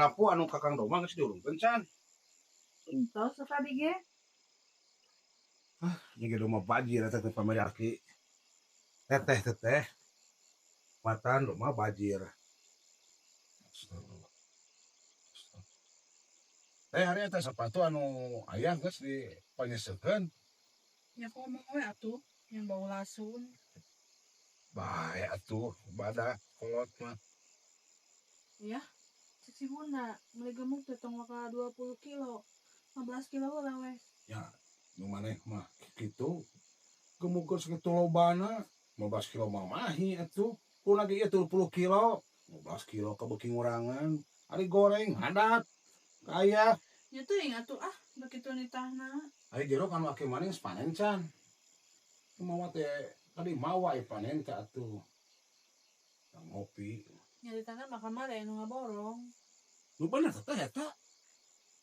Sapu anu ka Kang Doma geus diurungkeun can? Entos tadi ge. Nya ge domba bajir eta teh pamari aki. Teteh teteh. Matan domba bajir. Astagfirullah. Teh hari eta sepatu anu aya geus dipanyeuseukeun. Nya ngomong we atuh yang bau lasun. Bae atuh bada kolot mah. Ya, cek si Bunda, meuli gemuk teh tong waka 20 kilo. 15 kilo heula we. Ya, nu maneh mah kitu. Gemuk geus kitu lobana, 15 kilo mah mahi atuh. Pun lagi ieu 30 kilo, 15 kilo kabeuki ngurangan. Ari goreng hadat. Kaya Nya teuing atuh ah, begitu nitahna. Ari jeruk anu aki maneh geus panen can. Mawa teh tadi mawa ieu panen teh atuh. Ngopi. Nya ditana mah kamari anu ngaborong. Nu bener teh eta.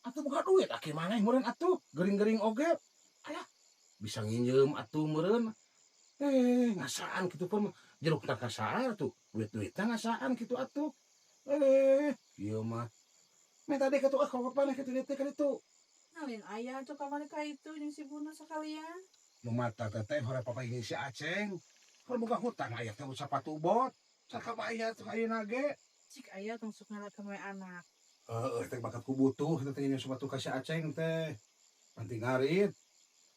Atuh boga duit aki maneh meureun atuh, gering-gering oge. Alah, bisa nginjeum atuh meureun. Ngasaan kitu pun jeruk teh kasar tuh, duit-duitna ngasaan kitu atuh. Ieu mah. Minta deui kitu ah ka maneh kitu deui teh ka ditu. Nalin aya atuh kamari ka itu jeung si Bunda sakalian. Nu mata teteh hore papaing si Aceng. Kalau boga hutang aya teh sapatu bot. Sakabayar tuh ayeuna ge. Cik aya tong sok ngalakeun we anak. Heeh, teh bakat ku butuh teh nginjem sepatu ka si Aceng teh. Nanti ngarit.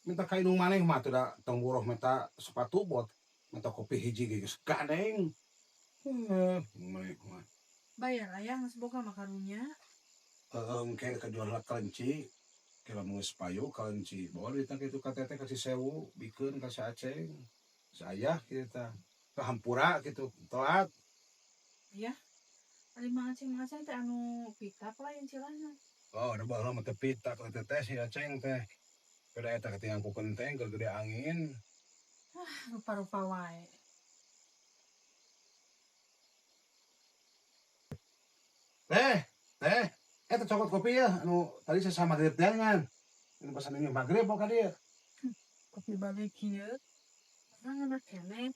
Minta ka indung maneh mah atuh da tong buruh minta sepatu bot. Minta kopi hiji ge geus gandeng. Heuh, maneh mah. Bayar aya geus boga mah karunya. Heeh, engke kajual heula kelenci. Kira mun geus payu kelenci. Bawa duitna kitu ka teteh ka si Sewu, bikeun ka si Aceng. Si Ayah kitu tah. Kahampura kitu, telat. Iya. Ari Mang Aceng Mang Aceng teh anu pitak lain cilana. Oh, da baheula mah teh pitak teh teteh si Aceng teh. Beda eta katingang ku kenteng keur gede angin. Ah, rupa-rupa wae. Teh, teh, eta cokot kopi ya anu tadi saya sama maghrib teh ngan. Ini pesan ini maghrib ka dieu. Kopi balik kieu. Emang enak keneh.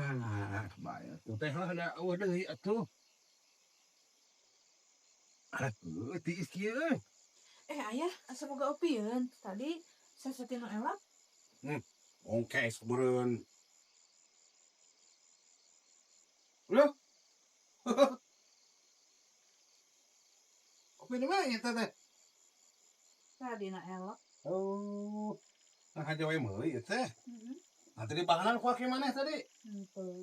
Ah, bae atuh teh lah da eueuh deui atuh. Aduh, tiis kieu euy. Ayah, asa boga opieun. Tadi sasetinu elak. Ongkes beureun. Loh. Kopi di mana eta teh? Tadi na elak. Oh. Nah, aja we meuli ieu teh. Heeh. Nah, tadi bahanan ku aki maneh tadi. Henteu.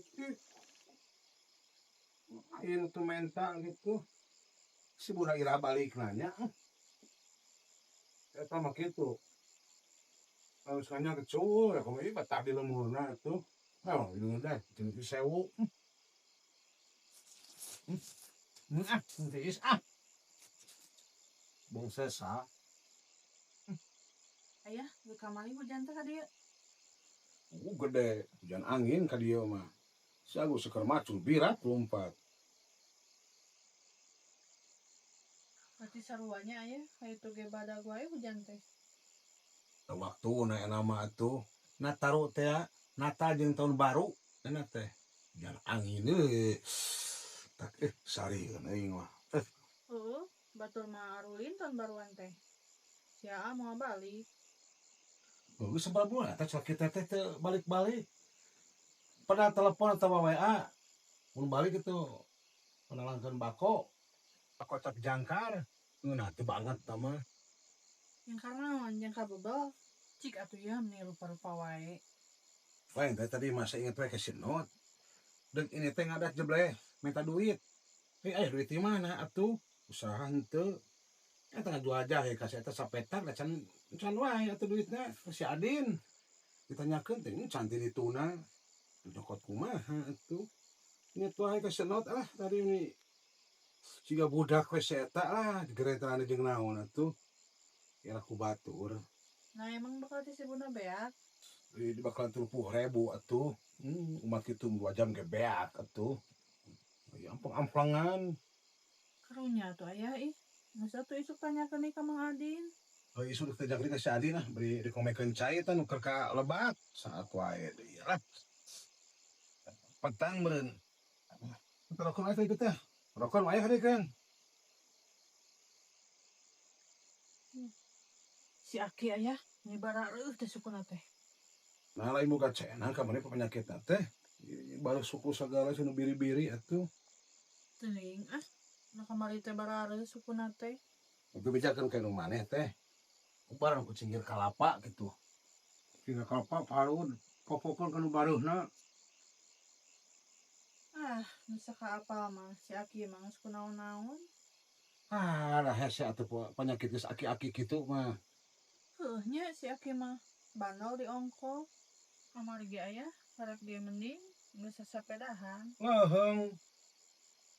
Ayeuna tuh menta gitu. Si budak ira balik nanya. Eta mah kitu. Harus nanya kecul, ya kamu ini betah di lemurna tuh. Oh, ini udah, jeung sewu. Ah, tiis ah. Bung sesa. Ayah, di kamari hujan teh ka dieu. Gede, hujan angin ka dieu mah. Si Agus seker macul birat lompat. Berarti saruanya ayah, ka itu ge badag wae hujan teh. Waktu na nama atuh Nataru teh Natal jeung tahun baru enak teh. Hujan angin euy. Tak sarieun euy mah. Heeh, batur mah arulin tahun baruan teh. Si Aa moal balik. Geus sabaraha bulan eta celaki teteh teu balik-balik. Pernah telepon atau WA mun balik itu penalangkeun bako. Kocok jangkar. Ngeunah teu banget tah mah. Jangkar naon? Jangkar bebel. Cik atuh ya meni rupa-rupa wae. Lain teh tadi masa inget we ke si Not. Deuk ini teh ngadak jebleh minta duit. Aya duit di mana atuh? Usaha henteu. Eta ngajual jahe ka si eta sapetak da can can wae atuh duitna ka si Adin. Ditanyakeun teh can ti dituna. Nyokot kumaha atuh. Inget wae ka si Not ah tadi ini. Siga budak we si eta lah digeretan jeung naon atuh. Kira ku batur. Nah emang bakal ti si Bunda beak? Di bakalan 30.000 atuh. Umat kitu 2 jam ge beak atuh. Ya amplang-amplangan. Karunya atuh aya ih. Masa atuh isuk tanyakeun ka Mang Adin. Oh, isuk tanyakeun ka si Adin lah bari dikomekeun cai tah nu keur ka lebak. Saat wae deui lah. Petang meureun. Rokok aya teh teh. Rokok aya ka dieu kan. Si Aki aya nyebar reuh teh sukuna teh. Nah lain boga cenah kamari penyakitna teh. Baru suku sagala sinu biri-biri atuh. Teuing ah. Nu kamari teh barareuh sukuna teh. Itu bejakeun ka nu maneh teh. Uparan ku cinggir kalapa gitu. Tinggal kalapa parud, popokeun ka nu bareuhna. Ah, nu sakaapal mah si Aki mah geus kunaon-naon. Ah, lah hese atuh penyakit geus aki-aki kitu mah. Heuh nya si Aki mah bandol di ongko. Kamari ge aya karek dia mending geus sasapedahan. Leuheung.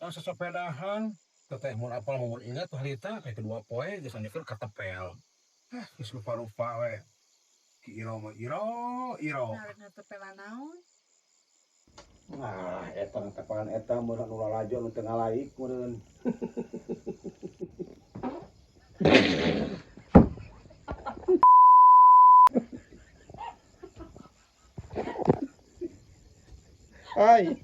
Ah, sasapedahan. Teteh mun apal mun ingat tuh harita kayak kedua poe geus anjeun katepel. Ah, geus lupa-lupa we. Ki Iro mah Iro, Iro. Narek netepelan naon? Nah, eta netepelan eta meureun nu lalajo nu teu ngalaik meureun. Hai.